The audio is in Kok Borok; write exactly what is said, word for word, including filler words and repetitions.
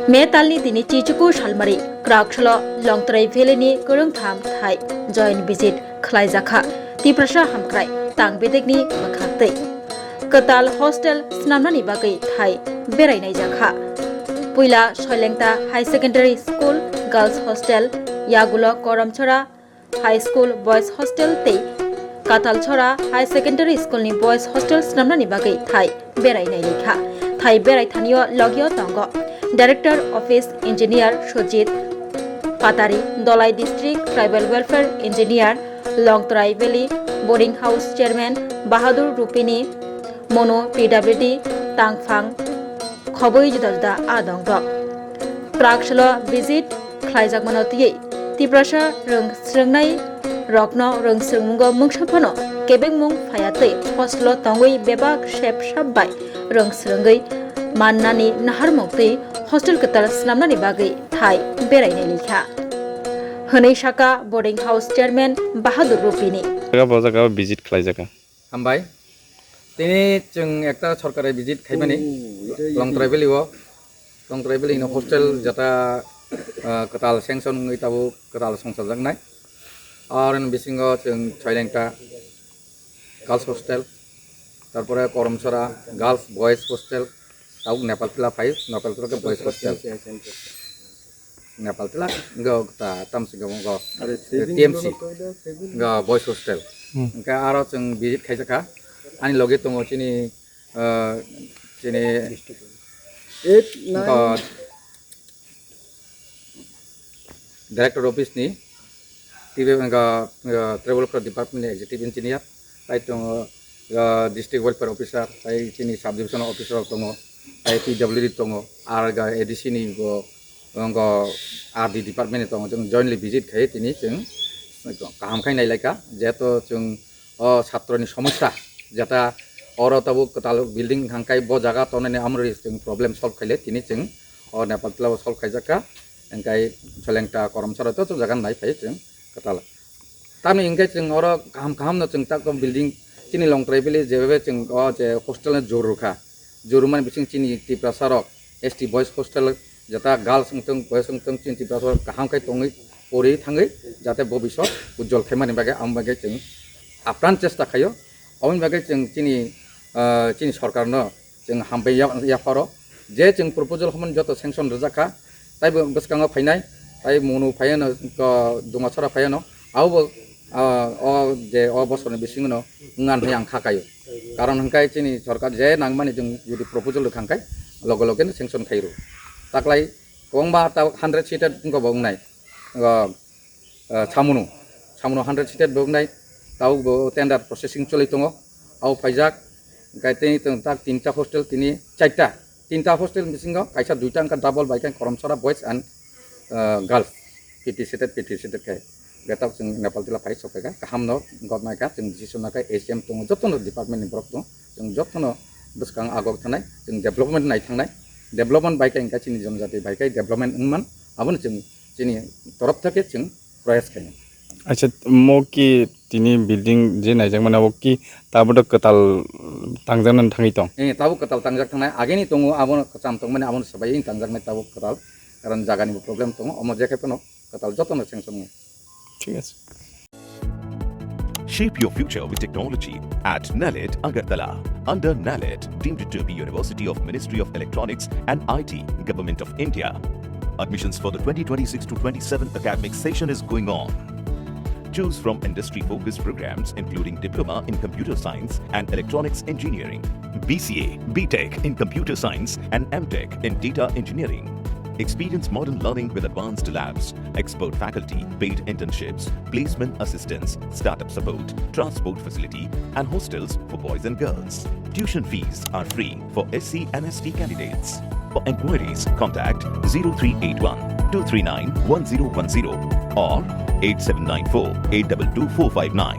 May talni tini chichuku salmari kwrak salo Longtrai Valley ni kwrwngtham thai joint visit khlaijakha Tiprasa hamkrai tang bedekni mwkhangtwi. Kwtal hostel snamnani bagwi thai berai naijakha. Puila Soilengta High Secondary School Girls Hostel, yagulo Koromchora High School Boys Hostel tei Katalchora High Secondary School ni Boys Hostel snamnani bagwi thai berai nailikha. Thai berai thanio logio tongo Director Office Engineer Sujit Patari, Dolai District Tribal Welfare Engineer, Longtrai Valley Boarding House Chairman Bahadur Rupini, Mono P W D, Tangphang, khobwi juda juda a dong rok. Praksalo visit khlaijakmano twiwi Tiprasa rwng swrwngnai rokno rwng swrwngmungo mungsa phano kebengmung phaya twi hostelo tongwi bebak sep sap bai rwng swrwngwi mannani naharmung twi hostel kwtal snamnani bagwi thai berai nailikha, hwnwi saka boarding house chairman Bahadur Rupini. Jaga bo jaga visit khlaijakha. Hambai. Tini chwng ekta sorkari visit khaimani Longtrai Valley o. Longtrai Valley no hostel jata, ah, kwtal sanction wngwi tabuk kwtal songchajaknai. Aro ni bisingo chwng Soilengta Girls Hostel, tarpore Koromchora Girls Boys Hostel, tabuk Nepal Tila phai, Nepal Tila khe Boys Hostel. Nepal Tila, go ta, tamsi go, go, T M C, go Boys Hostel. Hmm. Hwnkhe aro chwng visit khaijak kha. Ani logi tongo chini, ah, chini, eight, nine. Go Director Office ni, T V, go, go Tribal Welfare Department ni Executive Engineer, tai tongo, go District Welfare Officer, tai chini Sub Division Officer tongo, tai P W D tongo, ar go A D C ni go, go R D department ni tongo, chwng jointly visit khai tini chwng kaham khai nailaikha, jeto chwng o chatroni somosya, jeta oro tabuk kwtal building hangkai bo jaga tongnani amrwi chwng problem solve khaile tini chwng o Nepal Tila o solve khaijak kha, hingkai Soilengta Koromchora joto jaga nai phai chwng kwtal. Tamni hingke chwng oro kaham kaham no chwng tak building chini Longtrai Valley jebe chwng o je hostel no joru kha. Joru mani bising chini Tiprasa rok S T boys hostel jata girls wngtong boys wngtong chini Tiprasa rok kaham khai tongwi pori thangwi jate bobisot ujjol khaimani bagwi ang bagwi chwng apran chesta khaio. Aboni bagwi chwng chini, ah, chini sorkar no chwng hambai ya-, yapharo. Je chwng proposal hwnmani joto sanction rijak kha, taibo bwskango phainai, tai Monu phaiano, ko Dumasora phaiano, abobo, ah, o je o bosorni bisingono wngna hinwi ang kha kaio. Karon hwnkhe chini sorkar je nangmani chwng jodi proposal rwkha hwnkhe loge loge no sanction khai rw. Taklai kwbangma ta hundred seated wngkha bo wngnai. O, eh, Samunu, Samunu hundred seated bo wngnai, tabuk bo tender processing choli tongo, abo phaijak, hingke tini tong tak tinta hostel tini charta, tinta hostel bisingo kaisa duita wngkha double bai khe Koromchora boys and, eh, girls, fifty seated, fifty seated khe. Hingke tabuk chwng Nepal Tila phai sokphaikha, kahamno gotnaikha, chwng decision nakha, A C M tongo, jotono department ni borok tongo, chwng jotono bwskang agok thangnai, chwng development nai thangnai, development bai khe hingke chini jonojati bai khe development wngman, abono chwng chini torof theke chwng proyas khainai. Acha, mo ki tini building je naijak mani abo ki tabuk kwtal tangjaknani thangwi tong? Eh, tabuk kwtal tangjak thangnai, ageni tongo abono kwcham tongmani abono swbaiwi tangjaknai tabuk kwtal, karon jagani bo problem tongo, omo je khai phano kwtal jotono sanction wngo. Thik ache. Shape your future with technology at NALET Agartala. Under NALET, deemed to be University of Ministry of Electronics and I T, Government of India. Admissions for the twenty twenty-six to twenty-seven academic session is going on. Choose from industry-focused programs including Diploma in Computer Science and Electronics Engineering, B C A, B Tech in Computer Science and M Tech in Data Engineering. Experience modern learning with advanced labs, expert faculty, paid internships, placement assistance, startup support, transport facility, and hostels for boys and girls. Tuition fees are free for S C and S T candidates. For enquiries, contact zero three eight one two three nine one zero one zero or eight seven nine four eight two two four five nine.